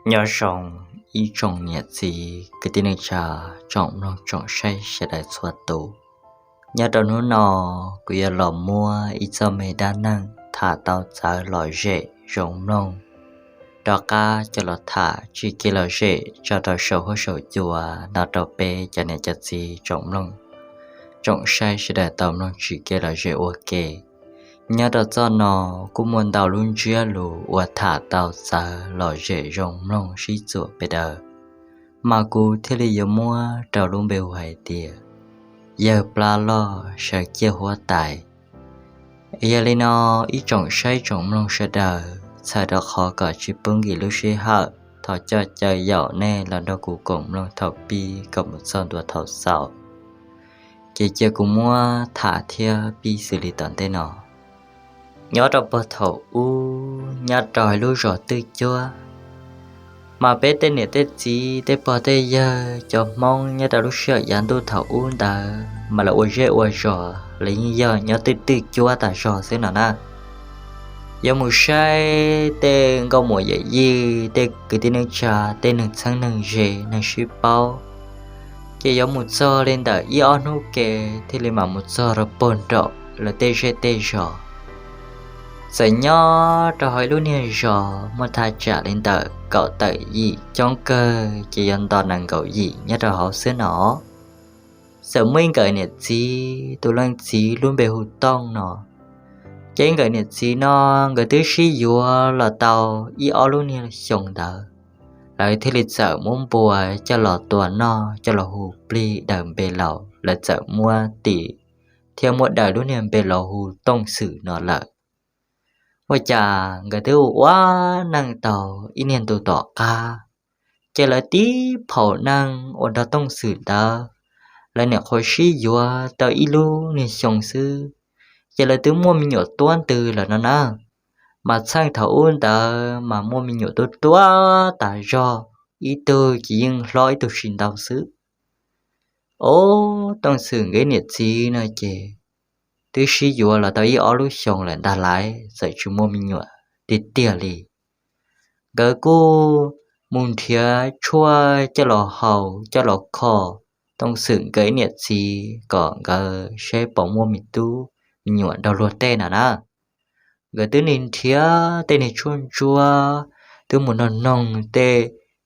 Nyob zoo ib tsoom niam txiv kwv tij neej tsa, tsoom mloog tsoom saib sawv daws txhua tus. Nyob rau hnub no, kuv yuav los muab ib txoj me dab neeg tham tau txawv lom zem zoo mloog rov qab coj los tham tsim kev lom zem tso rau saum huab saum cua no rau peb cov niam cov txiv tsoom mloog tsoom saib sawv daws tau mloog tsim kev lom zem ua ke. Nyob rau txoj no kuj muaj ntau lub ntsiab lus uas tham tau txawv lom zem zoo mloog sib txuam pes daws, mas kuv thiaj li yuav muab rau lub npe hu hais tias yawg plab loj sawv ciaj huab tais. Yog li no, ib tsoom saib tsoom mloog sawv daws, txhawm rau qhov kom tsis pub nkim lub sij hawm, thov coj caw yaum nej los nrog kuv koom mloog thaum pib kom mus txog ntua thaum xaus. Ces cia kuv muab tham thiab pib xws li tom ntej no. Nyob rau puag thaum ub, nyob rau hauv lub zos Twj Cuab, mas peb tej niam tej txiv tej pog tej yawg cov Hmoob nyob rau lub sij hawm yav ntuj thaum ub ntawd mas lawv ua zej ua zos los yeej yog nyob twj twj cuab tas zog xwb no na. Yuav mus saib tej nkauj muam yawm yij, tej kwv tij neej tsa, tej neeg txheeb neeg ze, neeg sib paub, ces yuav mus txog li ntawm ib ob hnub ke thiaj li mam mus txog rau puag nraum lawv tej zej tej zos. Txawm nyob rau hauv ib lub niag zos muaj thaj tsam li ntawm kaum tawm yim, coob kawg ces yuav nto nees nkaum yim nyob rau hauv xwb no. Txawm muaj ib nkawm niam txiv, tus leej txiv lub npe hu Tooj no. Ces nkawm niam txiv no, nkawd twb sib yuav los tau ib ob lub niag xyoo ntawd, lawv thiaj li txawm muab npua coj los tua noj coj los hu plig daws npe laus, lawv txawm muab tis thiab muab daws lub niag npe laus hu Tooj Xwm no lawm. Ua cas nkawd twb ua ua neej tau ib niag ntu tom qab, ces lawv tib phaum neeg uas nrog Tooj Xwm ntawd, lawv nyuam qhuav sib yuav tau ib lub niag xyoo xwb, ces lawv twb muaj me nyuam tuab ntws lawm no na. Mas txheej thaum ub ntawd mas muaj me nyuam tuab tuab tas zog, ib tug ces yeej hlob ib tug tsis ntau xwb. Ob, Tooj Xwm nkawd niam txiv no ces twb sib yuav los tau ib ob lub xyoo lawm ntag lais, txawm tsis muaj me nyuam tiag tiag li. Nkawd kuj mus nrhiav tshuaj coj los haus coj los kho Tooj Xwm nkawd niam txiv kom nkawd saib puas muaj me tub me nyuam nrog luag tej no na. Nkawd twb nrhiav tej niag tshuaj ntsuab, twb mus nug noog tej,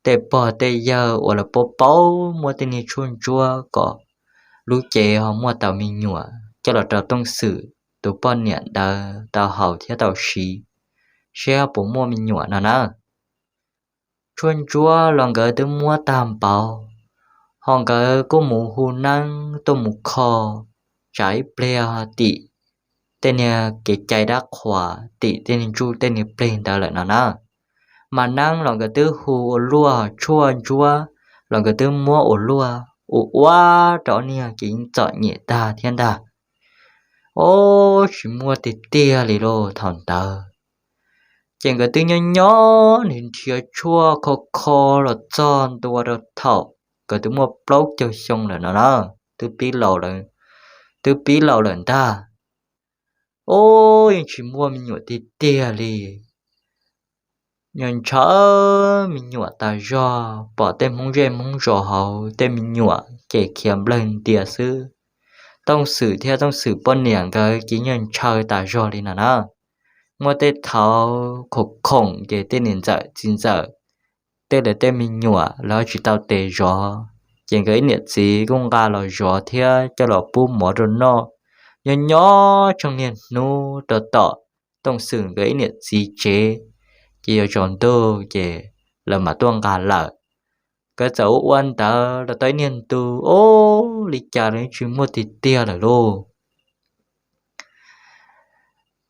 tej pog tej yawg uas lawv paub paub muab tej niag tshuaj ntsuab kom lub cev ho muaj tau me nyuam coj los rau Tooj Xwm tus poj niam ntawd tau haus thiab tau siv, saib puas muaj me nyuam no na. Tshuaj ntsuab los nkawd twb muab tag npaum, ho nkawd kuj mus hu neeb tuaj mus kho, tsam ib pliag ho tim tej niag kev cai dab qhuas, tim tej niag ntsuj tej niag plig ntawd lawm no na. Mas neeb los nkawd twb hu ua luaj, tshuaj ntsuab los nkawd twb muab ua luaj, ua ua rau niag ces yeej txom nyem tag thiab ntag. Ob, tsis muaj tiag tiag li lauj thaum ntawd. Ces nkawd twb nyob nyob nrhiav tshuaj kho kho los txog ntua rau thaum nkawd twb muaj plaub caug xyoo lawm no na, twb pib laus lawm, twb pib laus lawm ntag. Ob, yeej tsis muaj me nyuam tiag tiag li. Ntshaw ntshaw me nyuam tas zog, pom tej Hmoob zej Hmoob zos hauv tej me nyuam ces khiav nplawg ntias xwb. Tooj Xwm thiab Tooj Xwm poj niam nkawd ces ntshaw ntshaw tas zog li no na. Muaj tej thaum khoom khoom ces tej niam ntxawm txiv ntxawm, tej lawv tej me nyuam lawv tsis tau tes zov, ces nkawd ib niam txiv kuj nqa los zov thiab coj los pub mov rau noj. Nyob nyob tsheej niag hnub rau tom Tooj Xwm nkawd ib niam txiv tsev, ces yuav tsaus ntuj ces lawv mam tuaj nqa lawm. Nkawd txawm ua ua ntawd los tau ib niag ntu, ob, li cas los tsis muaj tiag tiag lawm lauj.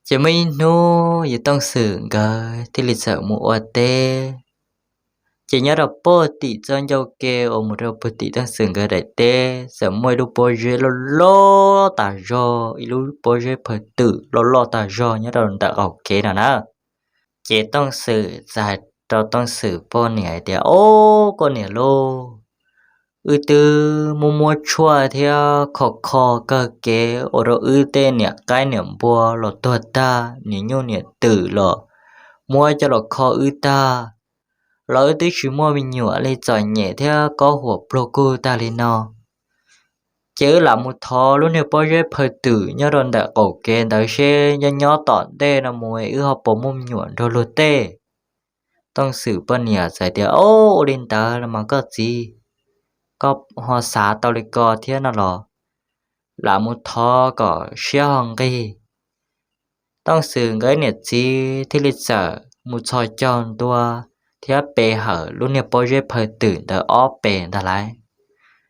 Ces muaj ib hnub yawg Tooj Xwm nkawd thiaj li txawm mus ua teb. Ces nyob rau puag tim txoj ncauj ke uas mus rau puag tim Tooj Xwm nkawd daim teb txawm muaj ib lub pob zeb loj loj tas zog, ib lub pob zeb phaw twm loj loj tas zog nyob rau ntawm qaum kev no na. Ces Tooj Xwm txawm hais rau Tooj Xwm poj niam hais tias, Ob, koj niam lauj, wb twb muab muab tshuaj thiab kho kho kawg kev ua rau wb tej niam qaib niam npua los tuag tag, niam nyuj niam twm los muab coj los kho wb tag. los wb twb tsis muaj me nyuam li, txom nyem thiab kob huam pluag kug tag li no. Ces wb lam mus thov lub niag pob zeb phaw twm nyob rau ntawm qaum kev ntawd seb nyob nyob tom ntej no mus wb ho puas muaj me nyuam nrog luag tej. Tooj Xwm poj niam txawm tias, Au, ua li ntawd los mas koj txiv, koj ho xav tau li ko thiab no los lam mus thov kom siab ho nqig. Tooj Xwm nkawd niam txiv thiaj li txawm mus txhos caug ntua thiab pe hawm lub niag pob zeb phaw twm ntawd ob pes ntag lauj.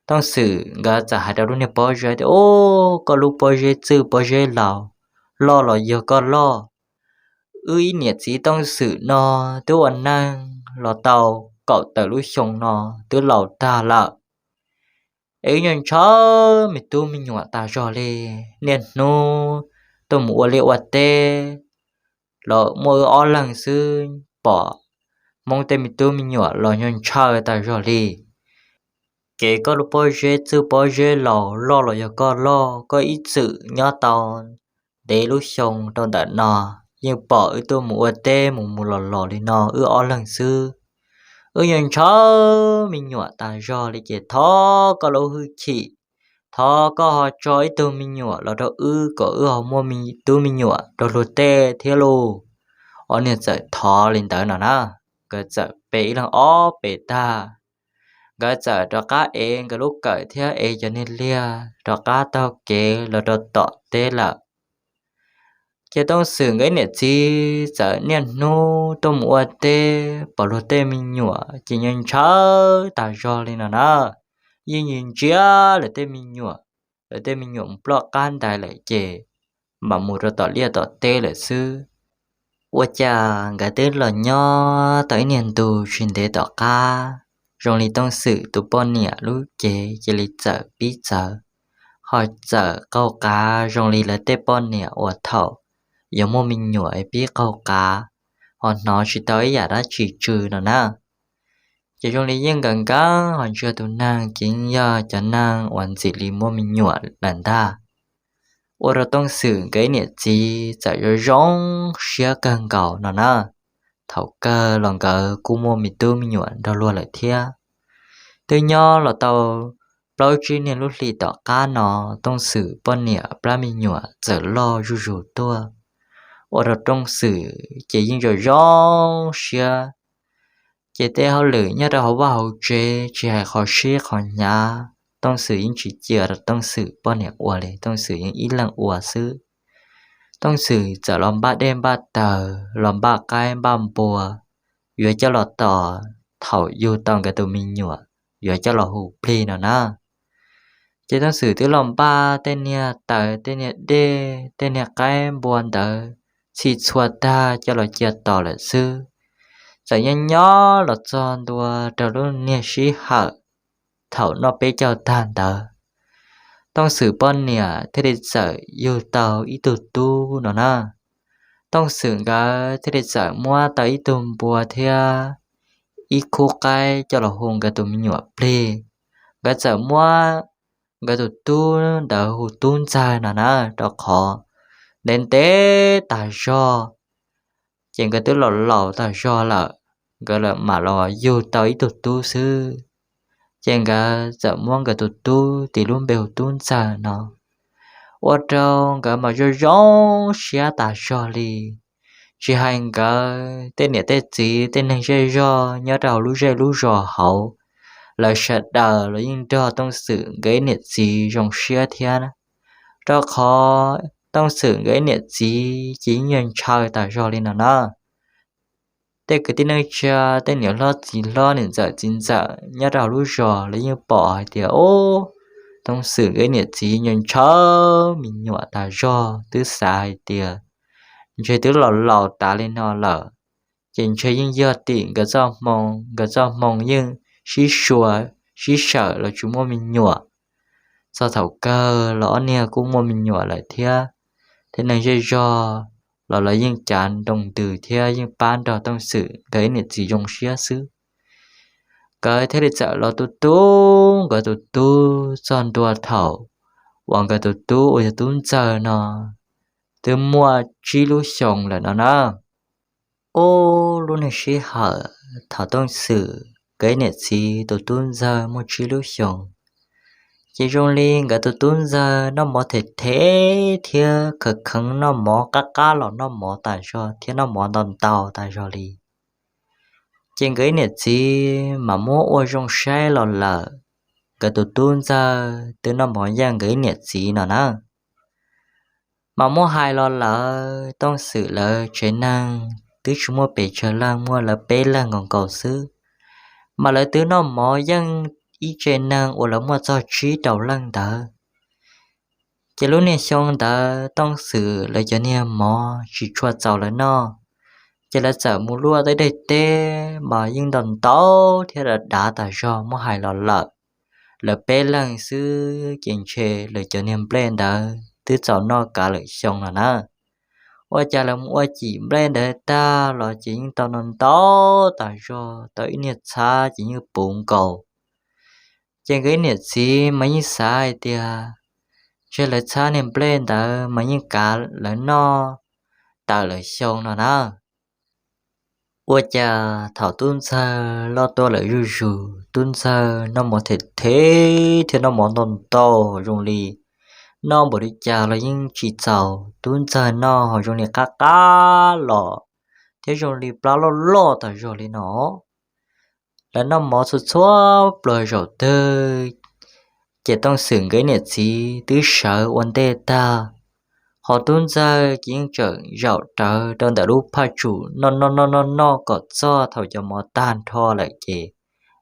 Tooj Xwm nkawd txawm hais rau lub niag pob zeb tias, Au, koj lub pob zeb txwj pob zeb laus, loj los yog koj loj. Wb ib niam txiv Tooj Xwm no twb ua neeg los tau kaum tawm lub xyoo no, twb laus tag lawm. Es wb nyuag ntshaw me tub me nyuam tas zog li. Niaj hnub tuaj mus ua liaj ua teb los muaj wb ob leeg xwb, pom Hmoob tej me tub me nyuam los nyuag ntshaw tas zog li. Ces koj lub pob zeb txwj pob zeb laus, loj los yog koj loj, koj ib txwm nyob tau ntev lub xyoo rau ntawm no, yeej pom wb tuaj mus ua teb mus mus los los li no wb ob leeg xwb. Wb nyuag ntshaw me nyuam tas zog li ces thov koj lub hwj chim, thov koj ho tso ib tug me nyuam los rau wb kom wb ho muaj tub me nyuam rau luag tej thiab lauj. Ob niag txawm thov li ntawd no na, nkawd txawm pe ib leeg ob pes tag, nkawd txawm rov qab ev nkawd lub kawm thiab ev cov niag liag rov qab taug kev los rau tom teb lawm. Ces Tooj Xwm nkawd niam txiv txawm niaj hnub tuaj mus ua teb, pom luag tej me nyuam ces nyuag ntshaw tas zog li no na, yeej ntsia lawv tej me nyuam, lawv tej me nyuam mus ploj qab ntais lawm ces mam mus rau tom liaj tom teb lawm xwb. Ua cas nkawd twb los nyob tau ib niag ntu tsis ntev tom qab, zoo li Tooj Xwm tus poj niam lub cev cia li txawm pib txawv, ho txawm qaug qav zoo li lawv tej poj niam uas thaum yuav muaj me nyuam pib qaug qav, ho hnov tsis tau ib yam dab tsi tsw no na. Ces zoo li yeej nkawd nkeeb ho ntsia tus neeg ces yeej yog cov neeg uas ntxim li muaj me nyuam lawm ntag. Ua rau Tooj Xwm nkawd niam txiv txawm zoo zoo siab kawg nkaus no na. Thaum kawg los nkawd kuj muaj me tub me nyuam nrog luag lawm thiab. Twb nyob los tau plaub tsib niag lub hlis tom qab no, Tooj Xwm poj niam plab me nyuam txawm loj zuj zus tuaj, ua rau Tooj Xwm ces yeej zoo zoo siab. Ces tej hauj lwm nyob rau hauv vaj hauv tsev tsis hais qhov sib qhov hnyav, Tooj Xwm yeej tsis cia rau Tooj Xwm poj niam ua li, Tooj Xwm yeej ib leeg ua xwb. Tooj Xwm txawm los npaj dej npaj taws, los npaj qaib npaj npua, yuav coj los tos thaum yug tau nkawd tus me nyuam, yuav coj los hu plig no na. Ces Tooj Xwm twb los npaj tej niag taws tej niag dej tej niag qaib npua ntawd txhij txhua tag coj los cia tos lawm xwb. Txawm nyob nyob los txog ntua rau lub niag sij hawm thaum noj peb caug tag ntawd, Tooj Xwm poj niam thiaj li txawm yug tau ib tug tub no na. Tooj Xwm nkawd thiaj li txawm muab tau ib tug npua thiab ib khub qaib coj los hu nkawd tus me nyuam plig. Nkawd txawm muab nkawd tus tub ntawd hu Tub Ntxawg no na, rau qhov ntev ntev tas zog ces nkawd twb los laus tas zog lawm, nkawd mam los yug tau ib tug tub xwb. Ces nkawd txawm muab nkawd tus tub tis lub npe hu Tub Ntxawg no, ua rau nkawd mas zoo zoo siab tas zog li. Tsis hais nkawd tej niam tej txiv tej neeg zej zog nyob rau hauv lub zej lub zos hauv, lawv sawv daws los yeej nrog Tooj Xwm nkawd ib niam txiv zoo siab thiab, rau qhov Tooj Xwm nkawd ib niam txiv ces yeej yog ntshaw tas zog li no na. Tej kwv tij neej tsa, tej niam hlob txiv hlob, niam ntxawm txiv ntxawm nyob rau hauv lub zos los yeej pom hais tias, Ub, Tooj Xwm nkawd ib niam txiv ntshaw me nyuam tas zog, twb xav hais tias ntshe twb los laus tas li no lawm, ces ntshe yeej yog tim nkawd txoj hmoo, nkawd txoj hmoo yeej sib sua sib sawm los tsis muaj me nyuam. Txog thaum kawg los ob niag kuj muaj me nyuam lawm thiab. Tej neeg zej zog los lawv yeej cav nroo ntws thiab yeej pab nrog Tooj Xwm nkawd ib niam txiv zoo siab xwb. Nkawd thiaj li txawm los tu tu nkawd tus tub txog ntua thaum uas nkawd tus tub uas yog Tub Ntxawg no twb muaj tsib lub xyoos lawm no na. Ub, lub niag sij hawm thaum Tooj Xwm nkawd niam txiv tus tub ntxawg muaj tsib lub xyoos, ces zoo li nkawd tus tub ntxawg noj mov them them thiab khaws kheev noj mov, qab qab los noj mov tas zog thiab noj mov ntau ntau tas zog li. Ces nkawd niam txiv mas muab ua zoo saib los lawm, nkawd tus tub ntxawg twb noj mov yeej nkawd niam txiv no na. Mas muab hais los lawm, Tooj Xwm lawv tsev neeg twb tsis muaj pes tsawg leej, muaj lawv peb leeg nkaus nkaus xwb, mas lawv twb noj mov yeej ib tsev neeg uas lawv muaj txog tsib rau leej ntawd. Ces lub niag xyoo ntawd Tooj Xwm lawv cov niag mov tsis tshua txaus lawv noj, ces lawv txawm mus luaj tej dej teb mas yeej ntau ntau thiab dav dav tas zog. Muab hais los lawm, lawv peb leeg xwb ces ntshe lawv cov niag nplej ntawd twb txaus noj kav lawm xyoo no na. Ua cas lawv mus ua cim nplej ntawd tag los ces yeej tau no ntau tas zog, tau ib niag txhab ces yeej puv nkaus. Ces nkawd ib niam txiv mas yeej xav hais tias ntshe lawv txhab niag nplej ntawd mas yeej kav lawv noj tawm lawm xyoo no na. Ua cas thaum tub ntxawg loj tuaj lawm zuj zus, tub ntxawg noj mov them them thiab noj mov ntau ntau, zoo li noj npaum li cas los yeej tsis txaus tub ntxawg noj, ho zoo li qab qab los thiab zoo li plab loj loj tas zog li no. Lawv noj mov txhua txhua pluag zaum twg ces Tooj Xwm nkawd niam txiv twb sawv ua ntej tag, ho tub ntxawg ces yeej tseem zaum rawv rau ntawm lub phaj tsum noj noj noj noj noj kom txog thaum cov mov tag nrho lawm ces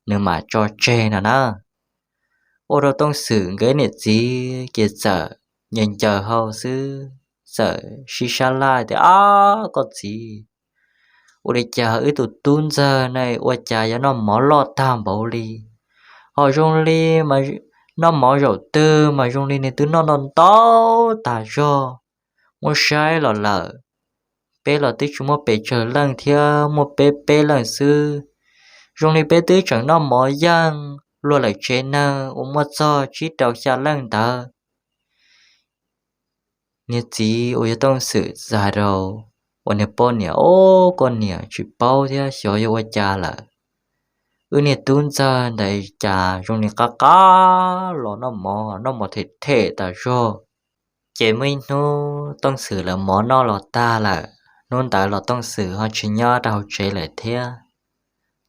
nws mam tso tseg no na. Ua rau Tooj Xwm nkawd niam txiv ces txawm ncaws ncaws hau xwb, txawm sib sab laj tias, Ab, koj txiv, ua li cas wb tus tub ntxawg no ua cas yuav noj mov loj tag npaum li? Ho zoo li noj mov zaum twg mas zoo li nws twb noj ntau ntau tas zog. Muab saib los lawm, peb los twb tsis muaj pes tsawg leej thiab, muaj peb peb leeg xwb. Zoo li peb twb tseem noj mov yeej luag lawm tsev neeg uas muaj txog tsib rau xya leej ntawd. Niag txiv uas yog Tooj Xwm txawm hais rau uas niag poj niam, Ob, koj niam, tsis paub thiab xyov yog ua cas lawm, wb niag tub ntxawg ntawd cas zoo li qab qab los noj mov, noj mov them them tas zog. Ces muaj ib hnub Tooj Xwm lawv mov noj los tag lawm, hnub ntawd los Tooj Xwm ho tsis nyob rau hauv tsev lawm thiab.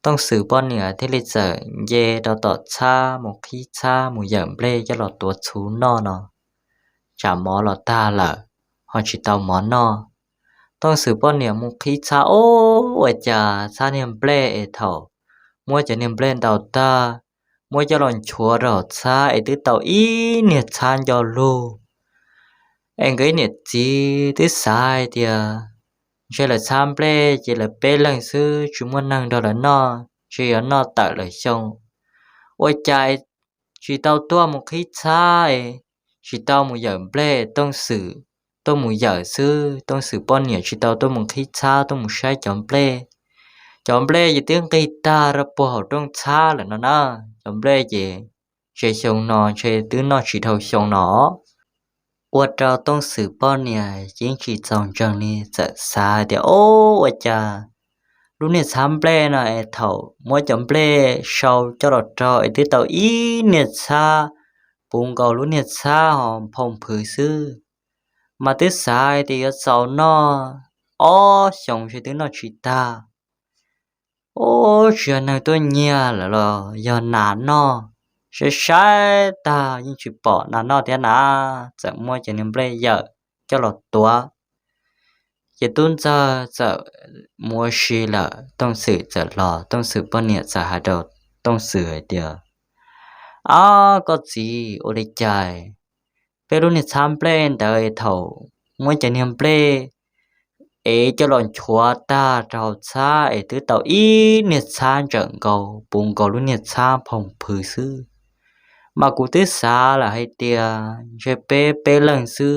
Tooj Xwm poj niam thiaj li txawm nce rau tom txhab mus qhib txhab mus yawm nplej coj los tuav txhuv noj no. Tsam mov los tag lawm, ho tsis tau mov noj. Tooj Xwm poj niam mus qhib txhab, Ob, ua cas txhab niag nplej es thaum muab cov niag nplej ntaus tag, muab coj los nchuav rau txhab es twb tau ib niag txhab nco lug. Es nkawd ib niam txiv twb xav hais tias ntshe lawv txhab nplej ces lawv peb leeg xwb tsis muaj neeg nrog lawv noj, ntshe yuav noj tawm lawm xyoo. Ua cas tsis tau tuaj mus qhib txhab, tsis tau mus yawm nplej, Tooj Xwm tuaj mus yawm xwb, Tooj Xwm poj niam tsis tau tuaj mus qhib txhab tuaj mus saib cov nplej. Cov nplej ces twb nqig tag rau puag hauv rooj txhab lawm no na. Cov nplej ces ntshe xyoo no ntshe twb noj tsis dhau xyoo no. Ua rau Tooj Xwm poj niam ces yeej tsis txaus ntseeg li, txawm xav tias, Ob, ua cas lub niag txhab nplej no es thaum muab cov nplej sau coj los rau es twb tau ib niag txhab puv nkaus lub niag txhab ho phoo phwv xwb, mas twb xav tias yuav txaus noj ob xyoos ntshe twb noj tsis tag. Ob, tsis yog neeg tuaj nyiag lawm los yog nas noj, saib saib tag yeej tsis pom nas noj thiab na, txawm muab cov niag nplej yawm coj los tuav. Ces tub ntxawg txawm mus ua si lawm, Tooj Xwm txawm los, Tooj Xwm poj niam txawm hais rau Tooj Xwm hais tias, Ab, koj txiv, ua li cas peb lub niag txhab nplej ntawd thaum muab cov niag nplej es coj los nchuav tag rau hauv txhab es twb tau ib niag txhab ntsawm nkaus puv nkaus lub niag txhab phoo phwv xwb, mas kuv twb xav lawm hais tias ntshe peb peb leeg xwb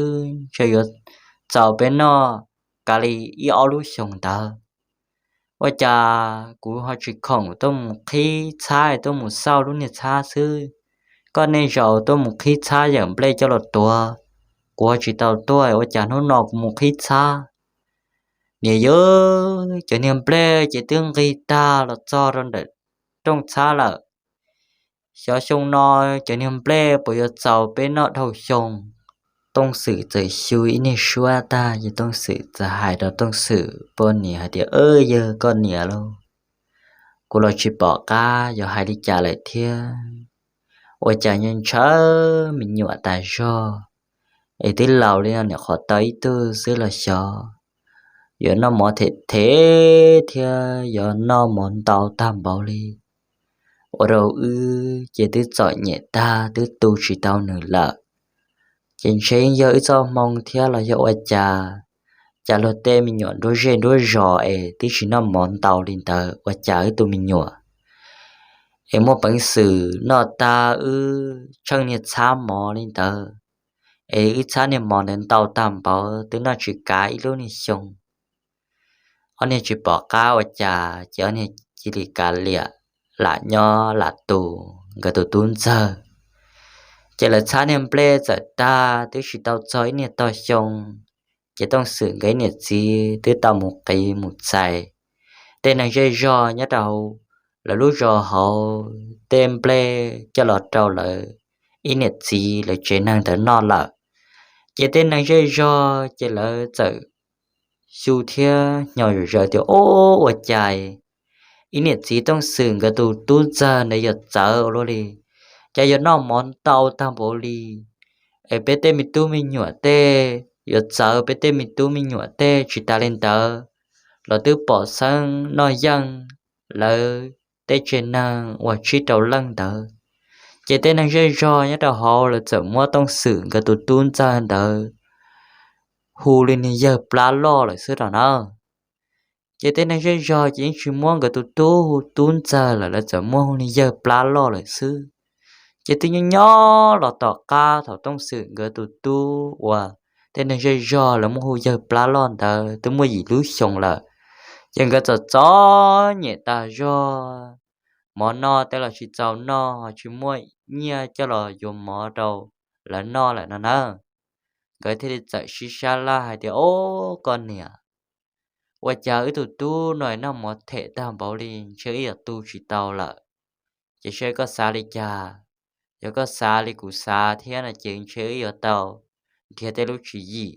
ntshe yuav txaus peb noj kav li ib ob lub xyoos ntawd. Ua cas kuv ho tsis khoom tuaj mus qhib txhab es tuaj mus xauj lub niag txhab xwb? Koj nej zaum tuaj mus qhib txhab yawm nplej coj los tuav, kuv ho tsis tau tuaj, ua cas hnub no kuv mus qhib txhab Niam yawg, cov niag nplej ces twb nqig tag los txog rau ntawm rooj txhab lawm. Xyov xyoo no cov niag nplej puas yuav txaus peb noj dhau xyoo. Tooj Xwm txawm xyu ib niag suab tag ces Tooj Xwm txawm hais rau Tooj Xwm poj niam hais tias, Yawg, koj niam lauj, kuv los tsis pom qab yuav hais li cas lawm thiab. Ua cas ntshaw me nyuam tas zog, es twb laus li no, nyuam qhuav tau ib tug xwb los xyov yuav noj mov them them thiab yuav noj mov ntau tag npaum li. Ua rau wb ces twb txom nyem tag, twb tu tsis tau nws lawm. Ces ntshe yog wb txoj hmoo thiab los yog ua cas, cas luag tej me nyuam nruab zej nruab zos es twb tsis noj mov ntau li ntawd, ua cas wb tus me nyuam es muaj peev xwm noj tag wb tsheej niag txhab mov li ntawd, es wb txhab niag mov ntawd ntau tag npaum twb noj tsis kav ib lub niag xyoo. Ob niag tsis pom qab ua cas ces ob niag cia li kav liam, lam nyob lam tu nkawd tus tub ntxawg. Ces lawv txhab niag nplej txawm tag twb tsis tau txog ib niag tog xyoo, ces Tooj Xwm nkawd niam txiv twb tau mus qiv mus txais tej neeg zej zog nyob rau lawv lub zos hauv tej nplej coj los rau lawv ib niam txiv lawv tsev neeg ntawd noj lawm. Ces tej neeg zej zog ces lawv txawm xyu thiab hnyos zom zaws tias, Ob, ua cas ib niam txiv Tooj Xwm nkawd tus tub ntxawg ntawd yuav txawv ua luaj li, cas yuav noj mov ntau tag npaum li, es peb tej me tub me nyuam tej yuav txawv, peb tej me tub me nyuam tej tsis tas li ntawd los twb pom xeeb noj yeej lawv tej tsev neeg uas tsib rau leej ntawd. Ces tej neeg zej zog nyob rau hauv lawv txawm muab Tooj Xwm nkawd tus tub ntxawg ntawd hu li niag yawg plab loj lawm xwb rau na. Ces tej neeg zej zog ces yeej tsis muab nkawd tus tub hu tub ntxawg lawm, lawv txawm muab hu niag yawg plab loj lawm xwb. Ces twb nyob nyob los tom qab thaum Tooj Xwm nkawd tus tub uas tej neeg zej zog lawv muab hu yawg plab loj ntawd twb muaj yim lub xyoo lawm, ces nkawd txom txom nyem tas zog, mov noj tej los tsis txaus noj, tsis muaj nyiaj coj los yuav mov rau lawv noj lawm no na. Nkawd thiaj li txawm sib sab laj hais tias, Ob, koj niam, ua cas wb tus tub no noj mov them tag npaum li, ntshe wb yuav tu tsis tau lawm. Ces seb koj xav li cas, yog koj xav li kuv xav thiab no ces ntshe wb yuav tau nrhiav tej lub tswv yim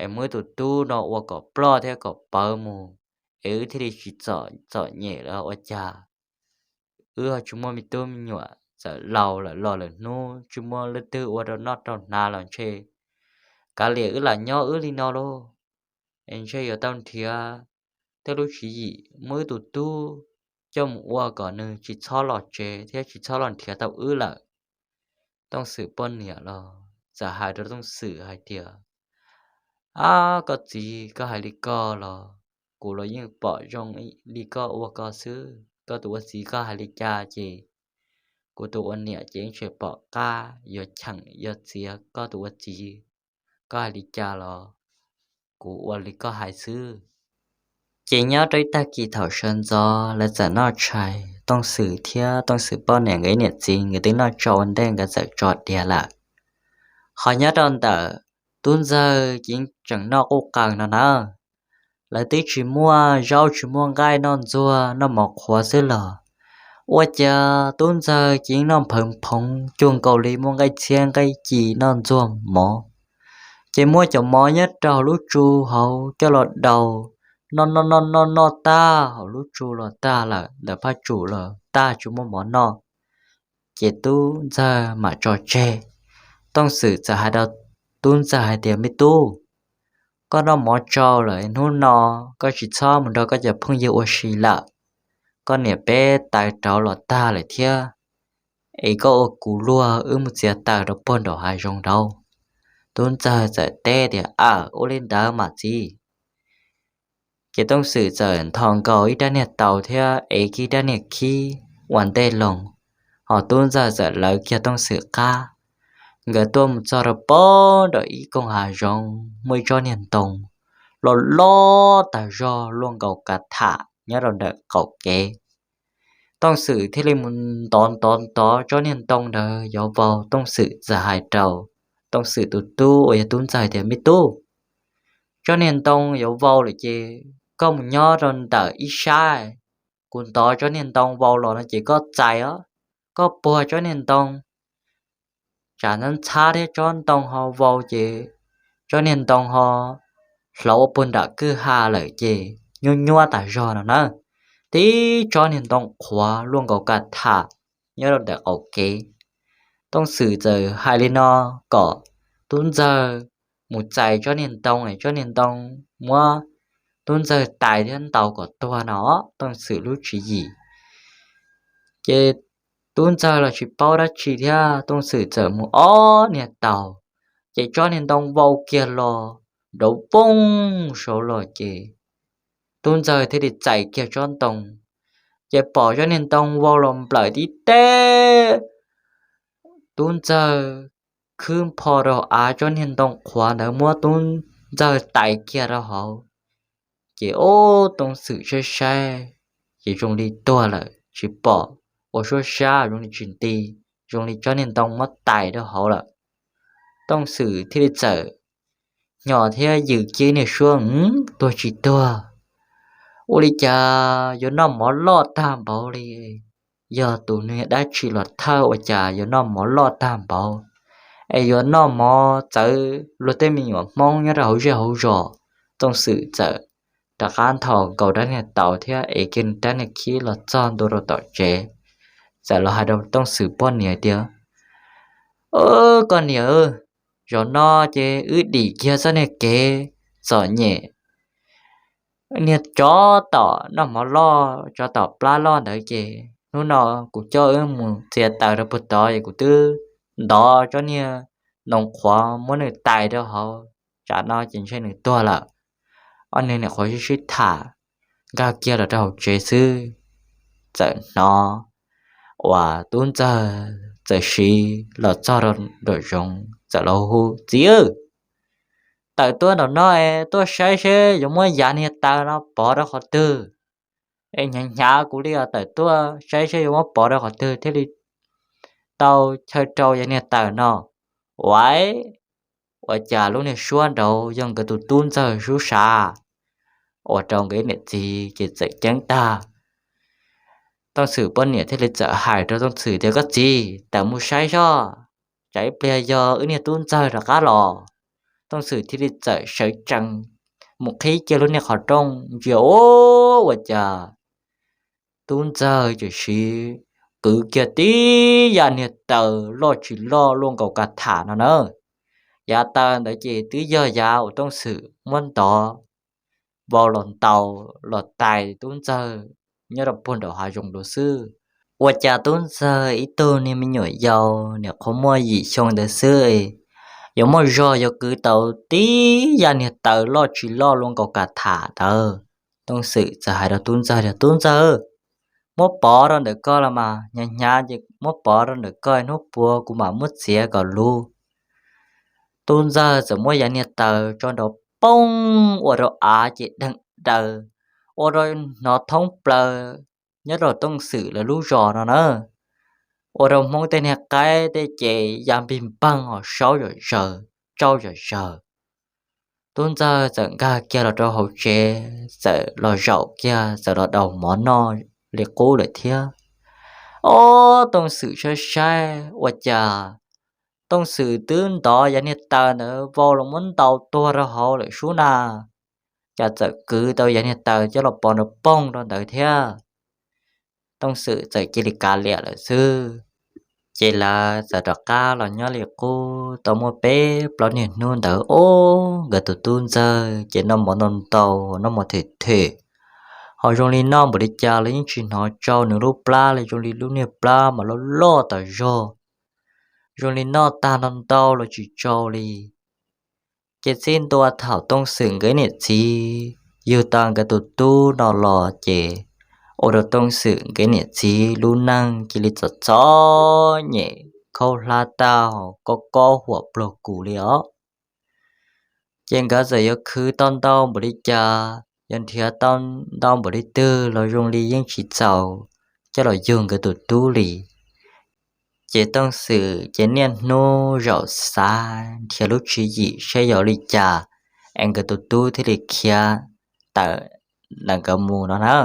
es muab wb tus tub no ua kom ploj thiab kom pawv mus, es wb thiaj li tsis txom txom nyem lawm. Ua cas wb ho tsis muaj me tub me nyuam, txawm laus lawm los lawm hnub tsis muaj leej twg ua rau noj rau hnav los ntshe kav liam wb lam nyob wb li no lauj. Es ntshe yuav tau nrhiav tej lub tswv yim muab wb tus tub coj mus ua kom nws tsis txhob los tsev thiab tsis txhob los nrhiav tau wb lawm. Tooj Xwm poj niam los txawm hais rau Tooj Xwm hais tias, Ab, koj txiv, koj hais li koj los kuv los yeej pom zoo li koj ua koj xwb. Koj tus ua txiv koj hais li cas ces kuv tus ua niam ces yeej tsis pom qab yuav cheem yuav txiav koj tus ua txiv. Koj hais li cas los kuv ua li koj hais xwb. Ces nyob rau ib tag kis thaum sawv ntxov lawv txawm noj tshais, Tooj Xwm thiab Tooj Xwm poj niam nkawd ib niam txiv nkawd twb noj tsau ua ntej nkawd txawm tso diav lawm. Ho nyob rau ntawm tub ntxawg ces tseem noj quj qaws no na. Lawv twb tsis muaj zaub tsis muaj nqaij noj ntxuag noj mov qhuav xwb los ua cas tub ntxawg ces yeej noj nphawv phoov cuag nkaus li muaj nqaij txhiab nqaij ci noj ntxuag mov. Ces muab cov mov nyob rau hauv lub tsu hauv coj los daus, noj noj noj noj noj tag hauv lub tsu los tag lawm, ntawm phaj tsum los tag tsis muaj mov noj. Ces tub ntxawg mam tso tseg. Tooj Xwm txawm hais rau tub ntxawg hais tias, Me tub, koj noj mov tsau lawm, hnub no koj tsis txhob mus nrog koj cov phooj ywg ua si lawm. Koj niam peb taws rauv los tag lawm thiab, es koj ua kuv luag wb mus txiav taws rau puag nraum hav zoov rauv. Tub ntxawg txawm teb tias, Aw, ua li ntawd mas txiv. Ces Tooj Xwm txawm nthos nkaus ib rab niag taus thiab ev kiag rab niag khib ua ntej loo, ho tub ntxawg txawm lawv kiag Tooj Xwm qab. Nkawd tuaj mus txog rau puag nram ib koog hav zoov muaj ib tsob niag ntoo loj loj tag zog luaj nkaus kav tham nyob rau ntawm qaum kev. Tooj Xwm thiaj li mus ntov ntov ntov tsob niag ntoo ntawd yuav vau. Tooj Xwm txawm hais rau Tooj Xwm tus tub uas yog tub ntxawg tias, Me tub, tsob niag ntoo yuav vau lawm ces koj mus nyob rau ntawm ib sab, kuv ntov tsob niag ntoo vau los no ces koj txais os, koj puag tsob niag ntoo tsam ntxhab thiab tsob ntoo ho vau ces tsob niag ntoo ho hlauv ua puag nram kwj ha lawm ces nyuab nyuab tas zog no na. Tib tsob niag ntoo qhuav luaj nkaus kas tham nyob rau ntawm qaum kev. Tooj Xwm txawm hais li no kom tub ntxawg mus txais tsob niag ntoo, tsob niag ntoo muab tub ntxawg tais thiab ntaus kom tuag no. Tooj Xwm lub tswv yim ces tub ntxawg los tsis paub dab tsi thiab, Tooj Xwm txawm mus ob niag taus, ces tsob niag ntoo vau kiag los nrov pooj saud los ces tub ntxawg thiaj li txais kiag tsob ntoo, ces pom tsob niag ntoo vau los nplawm tib teb, tub ntxawg khwb npho rau av, tsob niag ntoo qhuav ntawd muab tub ntxawg tais kiag rau hauv. Ces ub, Tooj Xwm saib saib ces zoo li tuag lawm, tsis pom ua suab sab, zoo li tsis nti, zoo li tsob niag ntoo muab tais rau hauv lawm. Tooj Xwm thiaj li txawm hnyo thiab yws kiag niag suab, tuag tsis tuag, ua li cas yuav noj mov loj tag npaum li. Yog tus niag dab tsi los thawj ua cas yuav noj mov loj tag npaum, es yuav noj mov txawv luag tej me nyuam Hmoob nyob rau hauv zej hauv zos. Tooj Xwm txawm rov qab nthos nkaus rab niag taus thiab ev kiag rab niag khib los txog ntua rau tom tsev, txawm los hais rau Tooj Xwm poj niam tias, Koj niam, zaum no ces wb dim kiag txoj niag kev txom nyem, niag tsov tom noj mov loj, tsov tom plab loj ntawd ces hnub no kuv coj wb mus txiav taws rau puag tod es kuv twb ntov tsob niag ntoo qhuav muab nws tais rau hauv, tsam no ces ntshe nws tuag lawm. Ob niag nyuam qhuav sib sib tham nkag kiag los rau hauv tsev xwb, txawm hnov uas tub ntxawg txawm siv los txog rau nraum zoov txawm los hu, Txiv, tawm tuaj nraum no es tuaj saib seb yuav muab yav niag taws no pov rau qhov twg. Es hnyav hnyav kuv li os, tawm tuaj saib seb yuav muab pov rau qhov twg thiaj li tau chaw rau yav niag taws no. Uas, ua cas lub niag suab nraud yog nkawd tus tub ntxawg sub sav, ua rau nkawd niam txiv ces txawm ceeb tag. Tooj Xwm poj niam thiaj li txawm hais rau Tooj Xwm tias, Koj txiv, tawm mus saib soj, tsam ib pliag yog wb niag tub ntxawg rov qab los. Tooj Xwm thiaj li txawm sawv tsees mus qhib kiag lub niag qhov rooj ntsia, ua cas tub ntxawg tseem siv kwv kiag tib yav niag taws loj tsis loj luaj nkaus kas tham no na. Yav taws ntawd ces twb yog yav uas Tooj Xwm muab ntov vau los ntaus los tais tub ntxawg nyob rau puag nraum hav zoov dua xwb. Ua cas tub ntxawg ib tug niag me nyuam yaus nyuam qhuav muaj yim xyoo ntawd xwb, yuav muaj zog yuav kwv tau tib yav niag taws loj tsis loj luaj nkaus kas tham ntawd. Tooj Xwm txawm hais rau tub ntxawg tias, Tub ntxawg, muab pov rau ntawm koj los mas, hnyav hnyav ces muab pov rau ntawm koj, hnub puav kuv mam muab txiav kom luv. Tub ntxawg txawm muab yav niag taws tso nrov poob ua rau av ces deeg daws, ua rau hnov thoob plaws nyob rau Tooj Xwm lawv lub zos no na, ua rau Hmoob tej niag qaib tej ces ya npig npeeg os, saub zom zaws, tsauj zom zaws. Tub ntxawg txawm nkag kiag los rau hauv tsev, txawm los zaum kiag txawm los daus mov noj li qub lawm thiab. Ob, Tooj Xwm saib saib ua cas Tooj Xwm twb ntov yav niag taws ntawd vau los muab ntaus tuag rau hauv lawm sub na, cas txawm kwv tau yav niag taws coj los pov nrov poog rau ntawd thiab. Tooj Xwm txawm cia li kav liam lawm xwb. Ces lawv txawm rov qab los nyob li qub tau muaj peb plaub niag hnub ntawd, ob, nkawd tus tub ntxawg ces noj mov ntau ntau, noj mov them them, ho zoo li noj npaum li cas los yeej tsis hnov tsau nws lub plab li, zoo li lub niag plab mas loj loj tas zog, zoo li noj tag ntau ntau los tsis tsau li. Ces txij ntua thaum Tooj Xwm nkawd niam txiv yug tau nkawd tus tub no los ces ua rau Tooj Xwm nkawd niam txiv lub neej cia li txom txom nyem, khaub hlab tag, kob kob huam pluag kus li os. Ces nkawd txawm yuav khwv tau ntau npaum li cas, yuav nrhiav tau ntau npaum li twg los zoo li yeej tsis txaus coj los yug nkawd tus tub li. Ces Tooj Xwm ces niaj hnub zaum xav nrhiav lub tswv yim saib yog li cas es nkawd tus tub thiaj li khiav tawm ntawm nkawd mus no na.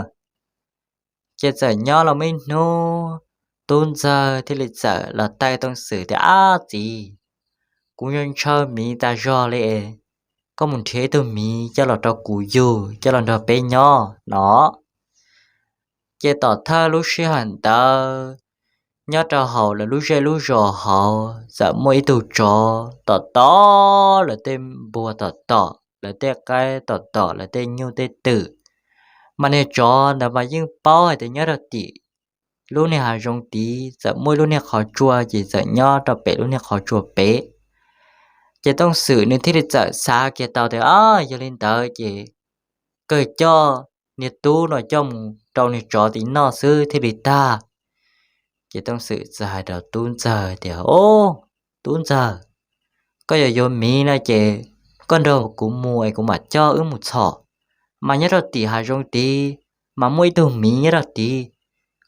Ces txawm nyob los muaj ib hnub, tub ntxawg thiaj li txawm los taij Tooj Xwm tias, Ab txiv, kuv ntshaw miv tas zog li, koj mus nrhiav ib tug miv coj los rau kuv yug coj los nrog peb nyob no. Ces tom thawj lub sij hawm ntawd, nyob rau hauv lawv lub zej lub zos hauv txawm muaj ib tug tsov tom tom lawv tej npua tom tom lawv tej qaib tom tom lawv tej nyuj tej twm. Mas niag tsov ntawd mas yeej paub hais tias nyob rau tim lub niag hav zoov tid txawm muaj ib lub niag qhov tsua ces txawm nyob rau pem lub niag qhov tsua pem. Ces Tooj Xwm nws thiaj li txawm xav kiag tau tias, Ab, yog li ntawd ces kawg coj niag tub no coj mus rau niag tsov tim noj xwb thiaj li tag. Ces Tooj Xwm txawm hais rau tub ntxawg tias, Ob, tub ntxawg, koj yog yuav miv no ces koj nrog kuv mus es kuv mam coj wb mus txhom. Mas nyob rau tim hav zoov tid mas muaj ib tug miv nyob rau tid,